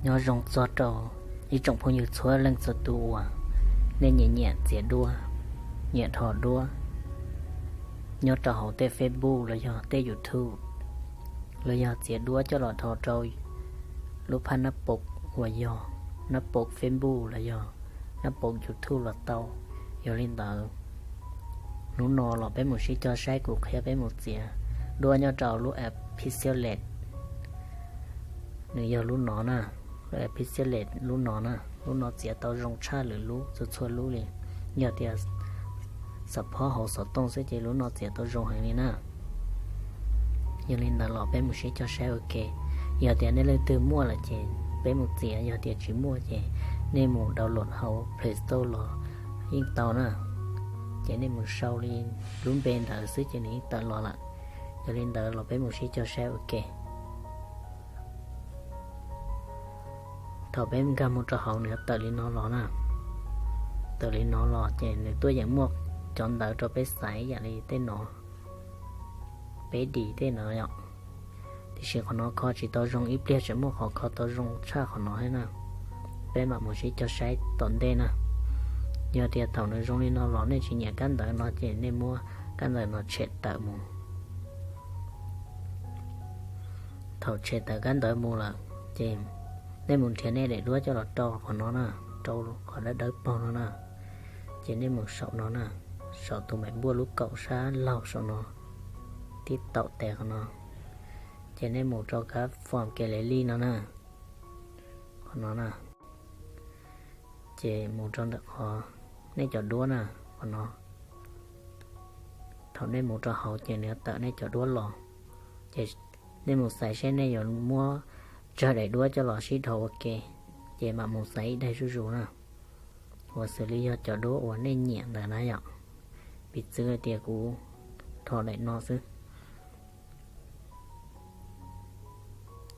Nyob zoo txog rau ib tsoom phooj ywg txhua leej txhua tus uas nej nyiam nyiam txiav duab, nyiam dhos duab nyob rau hauv tej Facebook los yog tej YouTube, los yog txiav duab coj los dhos rau lub phab nab paus uas yog nab paus Facebook los yog nab paus YouTube los tau. Yog li ntawd, hnub no los peb mus sib cog saib kuv qhia peb mus txiav duab nyob rau lub app Pixelate. Nws yog lub no na, lub app Pixelate lub no na, lub no txiav tau zoo tshaj lwm lub txhua txhua lub li. Yog tias xav phob hauv xov tooj xwb ces lub no txiav tau zoo heev li na. Yog li ntawd los peb mus sib cog saib ua ke. Yog tias nej leej twg muaj lawm ces peb mus txiav, yog tias tsis muaj ces nej mus download hauv Play Store los yeej tau na. Ces nej mus sau li lub npe ntawd xwb ces nws yeej tawm los lawm. Yog li ntawd los peb mus sib cog saib ua ke. Thaum peb nkag mus rau hauv nws tawm li no los na, tawm li no los ces nws tuaj yeem muaj cov ntawv rau peb xaiv ib yam li tej no, peb di tej no yom. Tiam sis qhov no kho tsis tau zoo, ib pliag tseem muaj qhov kho tau zoo tshaj qhov no thiab na. Peb mam mus sib cog saib tom ntej na. Yog tias thaum nws zoo li no los nej tsis nyiam kab ntawv no ces nej muab kab ntawv no tshem tawm mus. Thaum tshem tawm kab ntawv mus lawm ces nej mus nrhiav nej daim duab coj los rau qhov no na, rau qhov dawb dawb paug no na. Ces nej mus saum no na, saum tus maim npuaj lub kaum sab laug saum no, tib taum tes qhov no. Ces nej mus rau kab form gallery no na, qhov no na. Ces mus rau ntawm qhov nej cov duab na, qhov no. Thaum nej mus rau hauv ces nws tawm nej cov duab los. Ces nej mus xaiv seb nej yuav muab tsawg daim duab coj los sib dhos ua ke. Ces mam mus xaiv ib daim zuj zus na, uas xws li yog cov duab uas nej nyiam ntawd na yom. Piv txwv hais tias kuv dhos daim no xwb.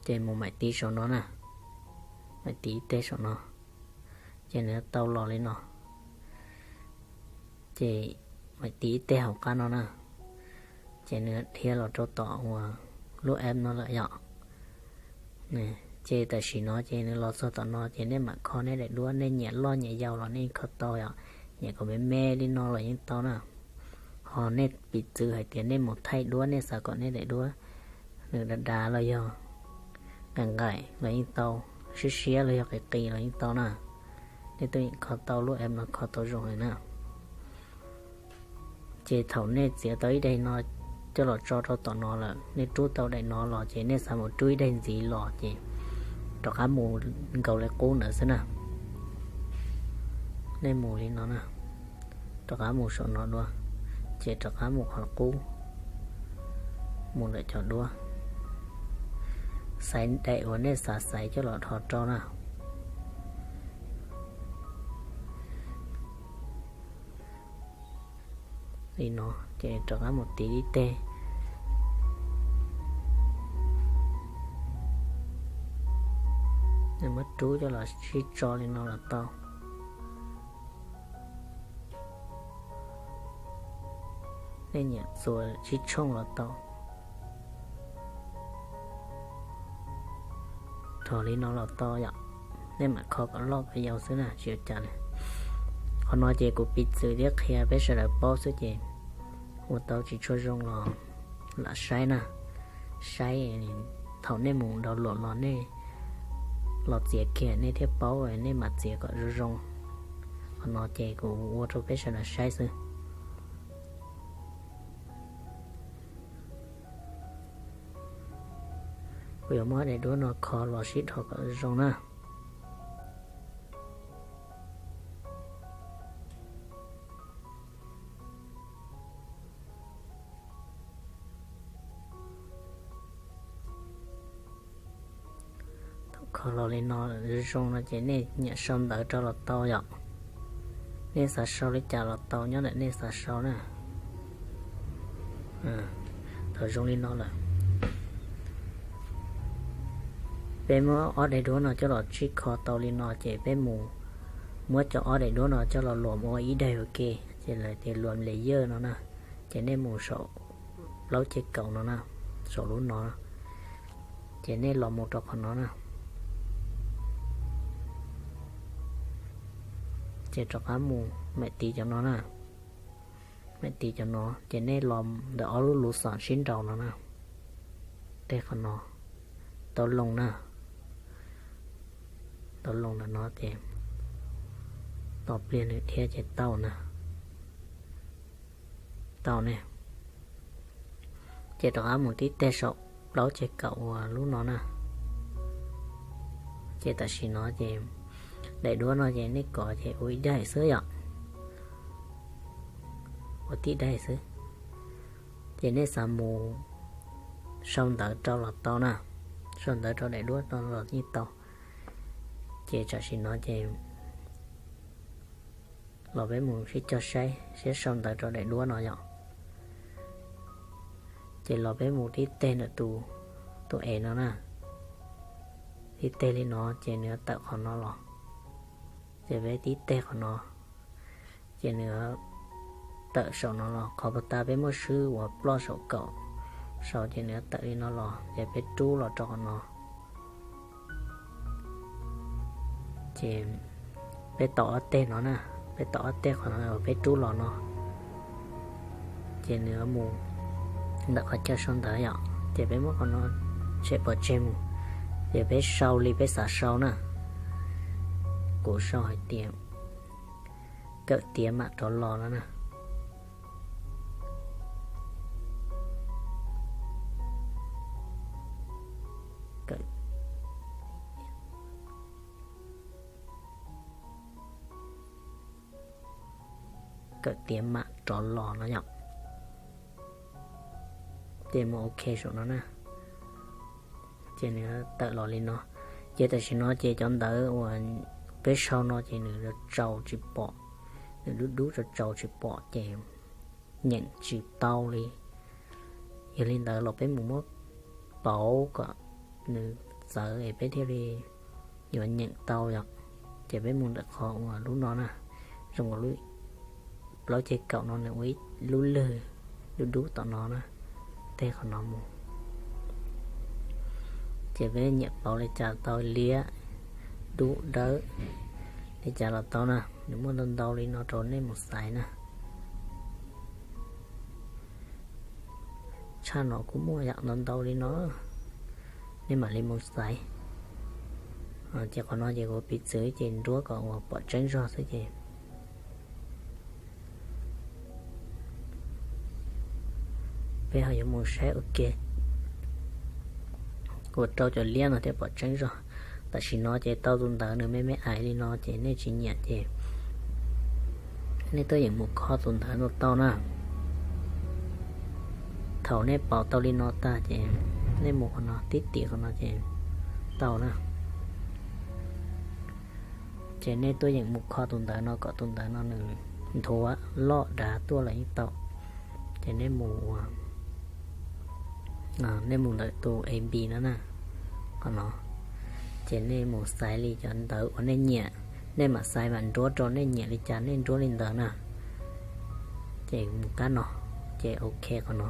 Ces mus maim tiv saum no na, maim tiv ib teg saum no. Ces nws tau los li no. Ces maim tiv ib teg hauv qab no na, ces nws dhia los rau tom uas lub app no lawm yom. Ces tam sim no ces nws los txog tom no ces nej mam kho nej daim duab, nej nyiam loj nyiam yau los nej kho tau yom. Nyiam kom me me li no los yeej tau na. Ho nej piv txwv hais tias nej mus thaij duab, nej xav kom nej daim duab nws dav dav los yog nqaim nqaim los yeej tau, siab siab los yog qis qis los yeej tau na. Nej twb yeej kho tau, lub app no kho tau zoo li na. Ces thaum nej txiav tau ib daim no coj los tso rau tom no lawm, nej rub tau daim no los ces nej xav mus rub ib daim ntxiv los ces rov qab mus nkaus li qub ntawd xwb na. Nej mus li no na, rov qab mus saum no dua, ces rov qab mus qhov qub, mus ntawm cov duab, xaiv daim uas nej xav xaiv coj los dhos rau na. Li no, ces rov qab mus tiv ib teg. Nej muab rub coj los sib tso li no los tau. Nej nyiam txuas sib tshooj los tau. Rho li no los tau yom. Nej mam kho kom loj kom yau xwb na, tsis ua cas li. Qhov no ces kuv piv txwv thiab qhia peb sawv daws paub xwb ces ua tau tsis tshua zoo los lam saib na. Saib thaum nej mus download los nej los txiav kiag nej thiaj paub, nej mam txiav kom zoo zoo. Qhov no ces kuv ua rau peb sawv daws saib xwb. Kuv yuav muab daim duab no kho los sib dhos kom zoo na. Thaum kho los li no zoo no ces nej nyiam sau ntawv rau los tau yom. Nej xav sau li cas los tau, nyob ntawm nej xav sau na. Thaum zoo li no lawm, peb muab ob daim duab no coj los tsib kho tau li no ces peb mus muab cov ob daim duab no coj los luam ua ib daim ua ke, ces lawv tias luam layer no na. Ces nej mus saum plaub ceg kaum no na, saum lub no, ces nej los mus rau qhov no na. Ces rov qab mus mam tiv cov no na. Mam tiv cov no ces nej los ntawm ob lub lus xom sib nraus no na. Tej qhov no, tau loo na. Tau loo ntawm no ces tos pliag nws dhia ces tau na. Tau ne. Ces rov qab mus tib teg saum plaub ceg kaum uas lub no na. Ces tam sim no ces daim duab no ces nej kov ces ua ib daim xwb yom. Ua tib daim xwb. Ces nej xav mus sau ntawv rau los tau na. Sau ntawv rau daim duab no los yeej tau. Ces tam sim no ces los peb mus sib cog saib seb sau ntawv rau daim duab no yom. Ces los peb mus tib teg ntawm tus, tus es no na. Tib teg li no ces nws tawm qhov no los. Ces peb tib teg qhov no, ces nws tawm saum no los. Qhov puag ta peb muab swb uas ploj saum kaum saud ces nws tawm li no los ces peb rub los rau qhov no. Ces peb tau ob teg no na, peb tau ob teg qhov no uas peb rub los no. Ces nws mus ntawm qhov chaw sau ntawv yom, ces peb muab qhov no tshem pov tseg mus, ces peb sau li peb xav sau na. Kuv sau hais tias kawm tiav mam rov los no na. Kawm tiav mam rov los no yom. Ces mus ok saum no na. Ces nws tawm los li no. Ces tam sim no ces cov ntawv uas peb sau no ces nws tsaus tsis pom, nws dub dub tsaus tsaus tsis pom ces nyeem tsis tau li. Yog li ntawd los peb mus muab pauv kom nws txawv es peb thiaj li yuav nyeem tau yom. Ces peb mus ntawm qhov uas lub no na, zoo nkaus li plaub ceg kaum no nws ua ib lub lwg dub dub tom no na, teg qhov no mus. Ces peb nyiam pauv li cas tau, liab, dub, dawb, li cas los tau na, nws muaj ntau ntau li no rau nej mus xaiv na. Tshaj no kuj muaj yam ntau ntau li no, nej mam li mus xaiv. Ces qhov no ces kuv piv txwv ces nruab kom uas pom tseeb zog xwb ces peb ho yuav mus saib ua ke. Kuv rau cov liab no thiaj pom tseeb zog. Tam sim no ces tau tus ntawv nws me me ais li no ces nej tsis nyiam ces nej tuaj yeem mus kho tus ntawv no tau na. Thaum nej pauv tau li no tag ces nej mus qhov no tib tim qhov no ces tau na. Ces nej tuaj yeem mus kho tus ntawv no kom tus ntawv no nws nthuav loj dav tuaj los yeej tau. Ces nej mus, nej mus ntawm tus A B no na, qhov no. Ces nej mus xaiv li cov ntawv uas nej nyiam, nej mam xaiv mam nruab rau nej nyiam li cas nej nruab li ntawd na. Ces mus kab no, ces ok qhov no.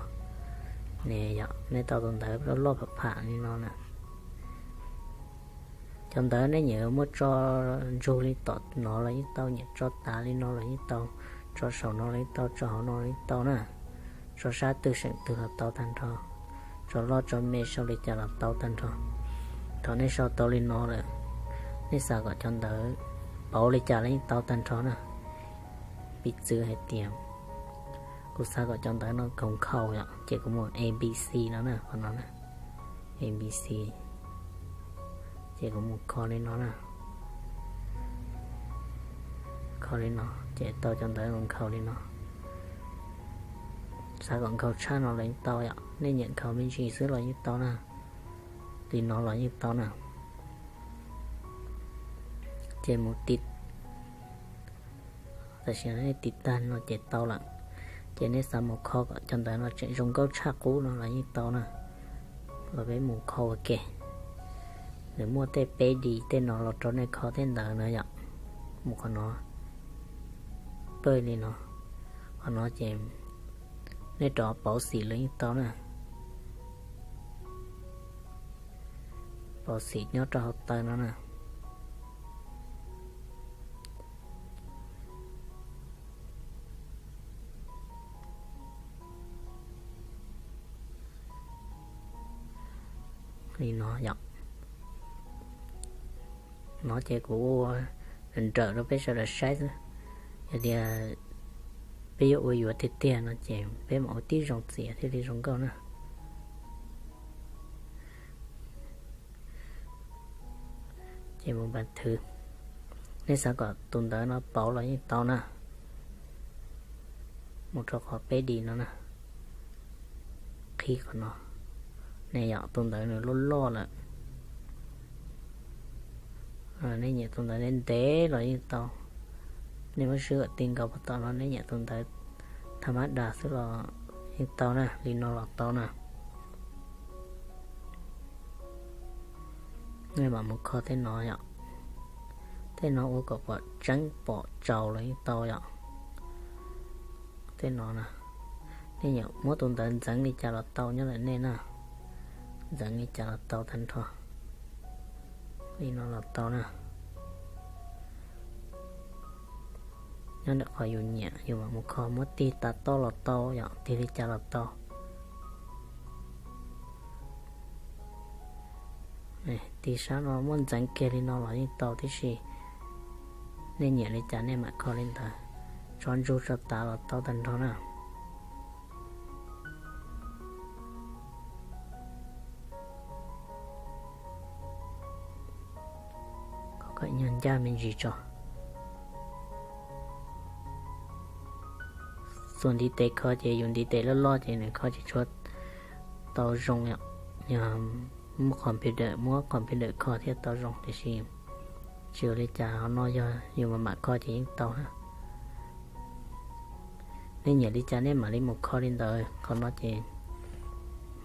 Nej tau tus ntawv loj loj pham pham li no na. Cov ntawv nej nyiam muab tso ntsug li tom no los yeej tau, nyiam tso tav li no los yeej tau, tso saum no los yeej tau, tso hauv no los yeej tau na. Tso sab twg seem twg los tau tag nrho, tso loj tso me sau li cas los tau tag nrho. Thaum nej sau tau li no lawm, nej xav kom cov ntawv pauv li cas los yeej tau tag nrho na. Piv txwv hais tias kuv xav kom cov ntawv no nkhaus nkhaus yom, ces kuv mus A B C no na, qhov no na, A B C. Ces kuv mus kho li no na. Kho li no ces tau cov ntawv nkhaus li no. Xav kom nkhaus tshaj no los yeej tau yom, nej nyiam nkhaus me ntsis xwb los yeej tau na. Li no los yeej tau na. Ces mus tiv, tam sim no nej tiv tag no ces tau lawm. Ces nej xav mus kho kom cov ntawv no tseem zoo nkauj tshaj qub no los yeej tau na. Los peb mus kho ua ke. Nws muaj tej peb D tej no los rau nej kho tej ntawv na yom. Mus qhov no, pawg li no, qhov no ces nej rov pauv xim los yeej tau na. Pauv xim nyob rau hauv taw no na. No ces kuv ua nrawm rau peb sawv daws saib xwb. Yog tias peb yuav ua yuav tiag tiag no ces peb mam ua tib zoo txiav thiaj li zoo nkauj na. Ces mus npas thwv, nej xav kom tus ntawv no pauv los yeej tau na. Mus rau qhov peb di no na, qhib qhov no. Nej yom, tus ntawv nws loj loj lawm. Nej nyiam tus ntawv ntev ntev los yeej tau. Nej muab swb kom ti nkaus puag tom no, nej nyiam tus ntawv thaj mab das xwb los yeej tau na, li no los tau na. Nej mam mus kho tej no yom. Tej no ua kom pom tseeb pom tsaus los yeej tau yom. Tej no na, nej nyiam muab tus ntawv ntxeev li cas los tau nyob ntawm nej na. Ntxeev li cas los tau tag nrho. Li no los tau na. Nyob ntawm qhov yus nyiam yus mam mus kho, muab tig tas toj los tau yom, tig li cas los tau. Tig sab no muab ntxeev kiag li no los yeej tau tib si. Nej nyiam li cas nej mam kho li ntawd, tso ntsug tso tav los tau tag nrho na. Kho kom nyuag ncaj me ntsis tso. Txuas ntiv tes kho ces yus ntiv tes loj loj ces nws kho tsis tshua tau zoo yom. Yog muab computer, muab computer kho thiaj tau zoo, tiam sis tsis ua li cas, qhov no yog yus mam mam kho ces yeej tau na. Nej nyiam li cas nej mam li mus kho li ntawd. Qhov no ces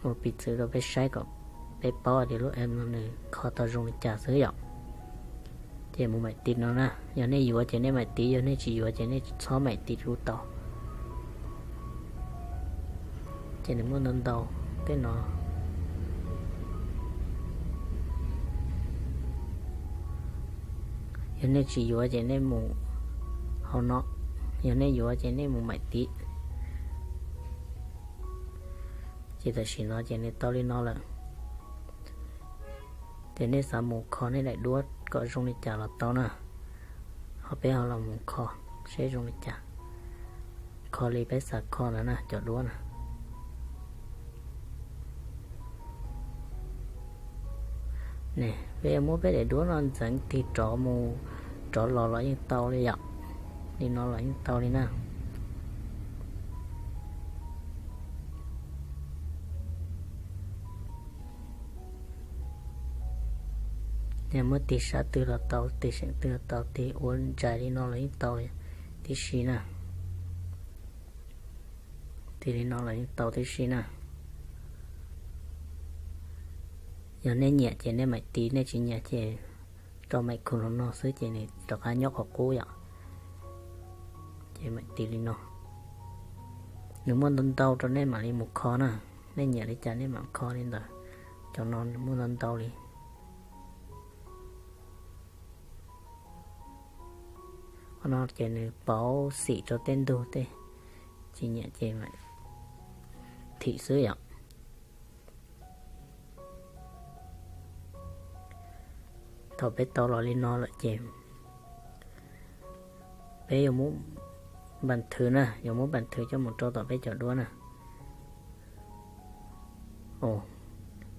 ua piv txwv rau peb saib kom peb paub tias lub app no nws kho tau zoo li cas xwb yom. Ces mus maim tiv no na, yog nej yuav ces nej maim tiv, yog nej tsis yuav ces nej txhob maim tiv kuj tau. Ces nws muaj ntau ntau tej no. Yog nej tsis yuav ces nej mus hauv no, yog nej yuav ces nej mus maim tiv. Ces tam sim no ces nws tau li no lawm. Ces nej xav mus kho nej daim duab kom zoo li cas los tau na. Ho peb ho los mus kho seb zoo li cas, kho li peb xav kho ntawd na, cov duab na. Peb yuav muab peb daim duab no ntxeev tig rov mus rov los los yeej tau li yom. Li no los yeej tau li na. Yog muab tig sab twg los tau, tig seem twg los tau, tig ua ntsais li no los yeej tau tib si na. Tig li no los yeej tau tib si na. Yog nej nyiam ces nej maim tiv, nej tsis nyiam ces rau maim khu los no xwb ces nws rov qab nyob qhov qub yom. Ces maim tiv li no. Nws muaj ntau ntau rau nej mam li mus kho na. Nej nyiam li cas nej mam kho li ntawd. Cov no nws muaj ntau ntau li. Qhov no ces nws pauv xim rau tej ntug tej, tsis nyiam ces mam thim xwb yom. Thaum peb tau los li no lawm ces peb yuav muab npas thwv na, yuav muab npas thwv coj mus rau tom peb cov duab na.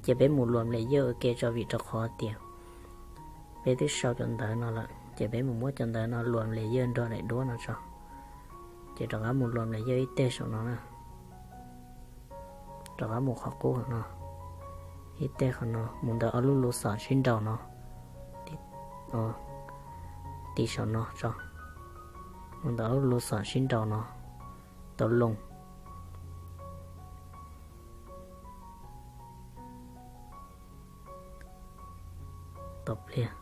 Ces peb mus luam layer ua ke tso, vim rau qhov tias peb twb sau cov ntawv no lawm ces peb mus muab cov ntawv no luam layer nrog daim duab no tso. Ces rov qab mus luam layer ib teg saum no na. Rov qab mus qhov qub qhov no, ib teg qhov no, mus ntawm ob lub lus xom sib nraus no, tiv saum no tso, mus ntawm ob lub lus xom sib nraus no, tau loo, tau pliag.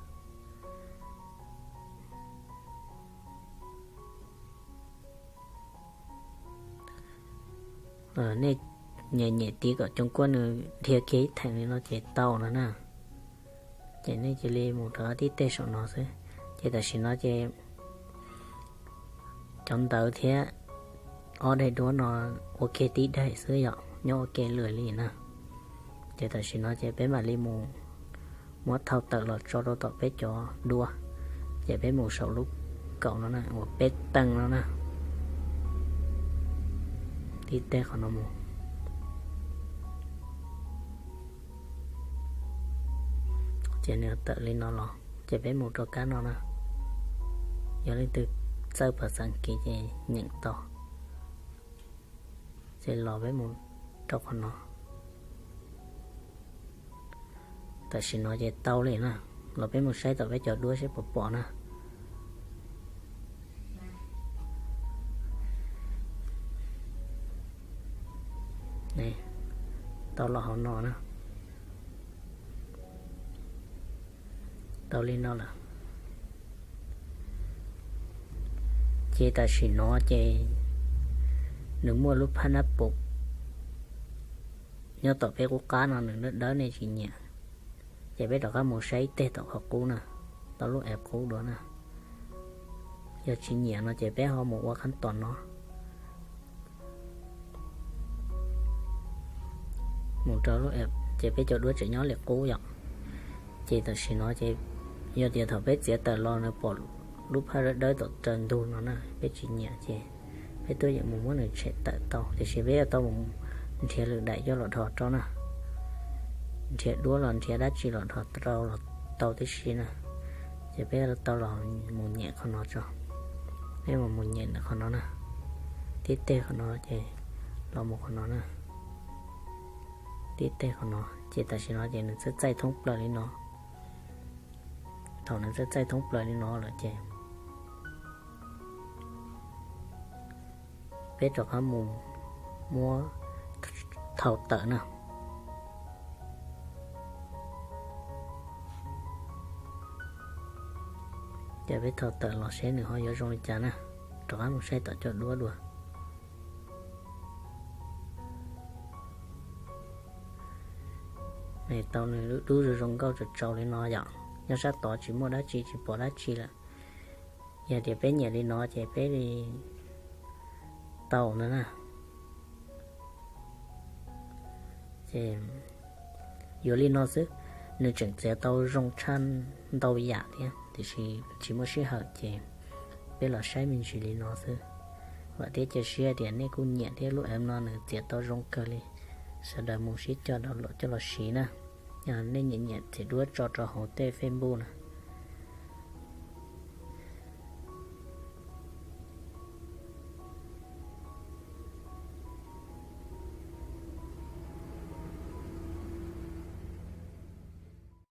Nej nyem nyem tiv kom cov kuab nws dhia kiag ib theem li no ces tau no na. Ces nej cia li mus rau tib teg saum no xwb. Ces tam sim no ces cov ntawv thiab ob daim duab no ua ke tib daim xwb yom, nyob ua ke lawm li na. Ces tam sim no ces peb mam li mus Muab thau tawm los tso rau tom peb cov duab, ces peb mus saum lub kaum no na, uas peb teej no na, tib teg qhov no mus. Ces nws tawm li no los ces peb mus rau kab no na. Yog leej twg txawj pas xav kiv ces nyeem tau. Ces los peb mus rau qhov no. Tam sim no ces tau li na. Los peb mus saib tom peb cov duab seb puas pom na. Tau los hauv no na. Tau li no lawm. Ces tam sim no ces nws muaj lub phab nab pum nyob tom peb qub qab no, nws dawb dawb nej tsis nyiam. Ces peb rov qab mus saib ib teg tom qhov qub na, tau lub app qub dua na. Yog tsis nyiam no ces peb ho mus ua khab tom no. Mus rau lub app ces peb cov duab tseem nyob li qub yom. Ces tam sim no ces yog tias thaum peb txiav tawm los nws pom lub phab dawb dawb tom raws ntug no na, peb tsis nyiam ces peb tuaj yeem mus muab nws tshem tawm tau, tiam sis peb yuav tau mus nrhiav lwm daim coj los dhos rau na. Nrhiav duab los nrhiav dab tsi los dhos rau los tau tib si na. Ces peb tau los mus nyem qhov no tso. Peb mus mus nyem ntawm qhov no na. Tib teg qhov no ces los mus qhov no na. Tib teg qhov no ces tam sim no ces nws txawj txaij thoob plaws li no. Thaum nws txawj txaij thoob plaws li no lawm ces peb rov qab mus muab thau tawm na. Ces peb thau tawm los seb nws ho yuav zoo li cas na. Rov qab mus saib tom cov duab dua. Nws tau nws lub dub zoo zoo nkauj tsaus tsaus li no yom. Nyob sab tod tsis muaj dab tsi, tsis pom dab tsi lawm. Yog tias peb nyiam li no ces peb li tau ntawd na. Ces yuav li no xwb, nws tseem txiav tau zoo tshaj ntau yam thiab, tiam sis tsis muaj sij hawm ces peb los saib me ntsis li no xwb. Vam thiab cia siab tias nej kuj nyiam thiab, lub app no nws txiav tau zoo kawg li. Sawv daws mus sib coj download coj los siv na. Yog nej nyiam nyiam txiav duab tso rau hauv tej Facebook na,